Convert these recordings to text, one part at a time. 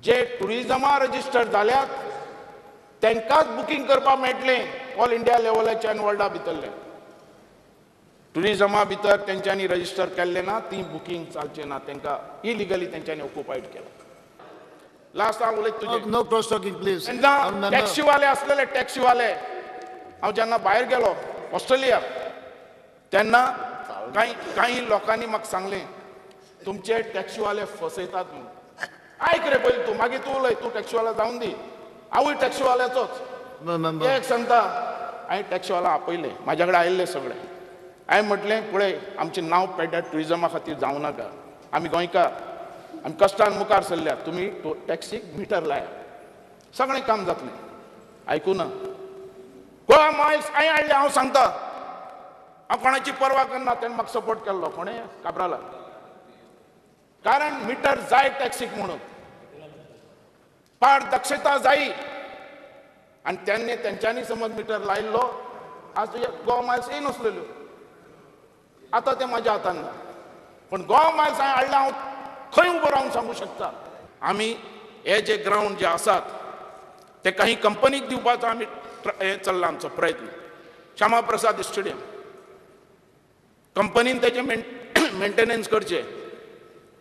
जे टुरिजमा register जाल्यात तांकांच booking करपाक मेळटलें ऑल इंडिया लेवलाचे आनी वर्ल्डा भितरलें. टुरिजमा भितर तेंच्यांनी रजिस्टर केल्लें ना, ती बुकींग चालचें ना, तांकां इलिगली तेंच्यांनी ऑक्युपायड केलां. लास्ट हांव उलयत तुजें. No cross talking please. तेन्ना टॅक्सीवाले आसलेले, टॅक्सीवाले, हांव जेन्ना भायर गेलो ऑस्ट्रेलिया तेन्ना कांय कांय लोकांनी म्हाका सांगलें तुमचे टॅक्सीवाले फसयतात म्हणून. आयक रे पयलीं तूं, मागीर तूं उलय, तूं टॅक्सीवाला जावन दी, हांवूय टॅक्सीवाल्याचोच. एक सांगता, हांवें टॅक्सीवाला आपयले, म्हाज्या कडेन आयिल्ले सगळे. हांवें म्हटलें पळय आमचें नांव पेड्ड्यार ट्युरिजमा खातीर जावं नाका, आमी गोंयकार, आमी कश्टान मुखार सरल्या, तुमी टॅक्सीक मिटर लाया, सगळें काम जातलें. आयकूं ना. गोवा मायल्स हांवें हाडलें, हांव सांगता, हांव कोणाची पर्वा करना, तेणें म्हाका सपोर्ट केल्लो, कोणें काब्राला, कारण मिटर जाय टॅक्सीक म्हणून, पारदक्षता जायी. आनी तेन्ना तेंच्यांनी समज मिटर लायिल्लो आज तुजे गोवा मायल्स येयनासलेल्यो, आतां तें म्हाज्या हातान ना. पूण गोवा मायल्स हांवें हाडलें, हांव खंय उबो रावन सांगूं शकता. आमी हे जे ग्रावंड जे आसात ते काही कंपनीक दिवपाचो आमी हे चल्ला आमचो प्रयत्न. श्यामा प्रसाद स्टेडियम कंपनीन तेजें मेंटेनन्स करचें,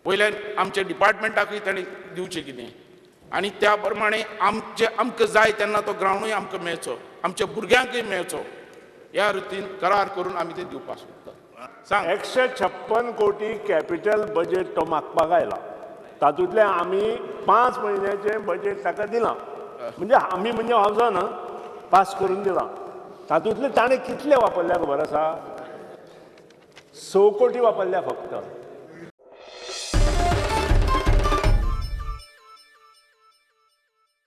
वयल्यान आमच्या डिपार्टमेंटाकूय ताणें दिवचें कितें, आनी त्या प्रमाणे आमचे आमकां जाय तेन्ना तो ग्रावंडूय आमकां मेळचो, आमच्या भुरग्यांकूय मेळचो, ह्या रितीन करार करून आमी ते दिवपाक सोदतात. सांग. 156 कोटी कॅपिटल बजेट तो मागपाक आयला, तातूंतलें आमी 5 म्हयन्याचें बजेट ताका दिलां, म्हणजे आमी म्हणजे हांव ना पास करून दिलां. तातूंतलें ताणें कितले वापरल्या खबर आसा? 6 कोटी वापरल्या फक्त.